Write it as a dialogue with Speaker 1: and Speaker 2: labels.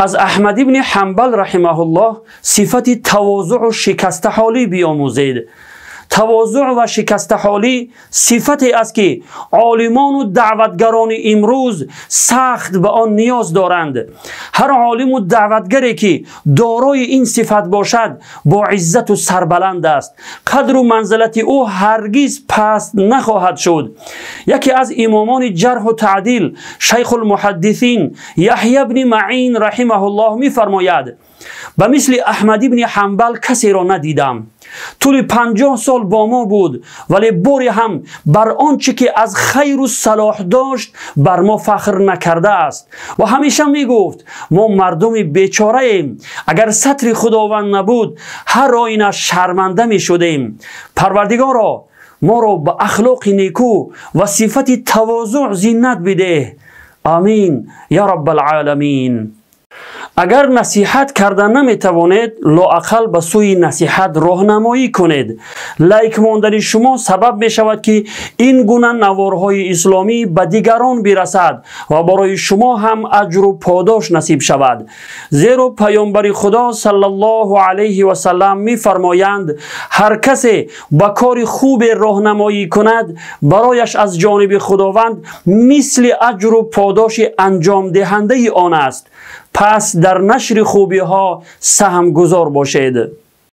Speaker 1: Аз Аҳмад ибни Ҳанбал раҳимаҳуллоҳ сифати тавозӯъу шикастаҳолӣ биомӯзед. Тавозӯъ ва шикастаҳолӣ сифате аст, ки олимону даъватгарони имрӯз сахт ба он ниёз доранд. Ҳар олиму даъватгаре, ки дорои ин сифат бошад, бо иззату сарбаланд аст, қадру манзилати ӯ ҳаргиз паст нахоҳад шуд. Яке аз имомони ҷарҳу таъдил, шайхулмуҳаддисин Яҳя бни Маъин раҳимаҳуллоҳ мефармояд: ба мисли Аҳмад ибни Ҳанбал касеро надидам. Тӯли 50 сол бо мо буд, вале боре ҳам бар он чӣ ки аз хайру салоҳ дошт, бар мо фахр накардааст ва ҳамеша мегуфт: мо мардуми бечораем, агар сатри Худованд набуд, ҳар оина шарманда мешудем. Парвардигоро, моро ба ахлоқи некӯ ва сифати тавозӯъ зинат бидеҳ. Амин я раббалъоламин. Агар насиҳат карда наметавонед, лоақал ба сӯи насиҳат роҳнамоӣ кунед. Лайк мондани шумо сабаб мешавад, ки ин гуна наворҳои исломӣ ба дигарон бирасад ва барои шумо ҳам аҷру подош насиб шавад. Зеро Паёмбари Худо саллаллоҳу алайҳи васаллам мефармоянд: ҳар касе ба кори хубе роҳнамоӣ кунад, барояш аз ҷониби Худованд мисли аҷру подоши анҷомдиҳандаи он аст. Пас дар нашри хубиҳо саҳмгузор бошед.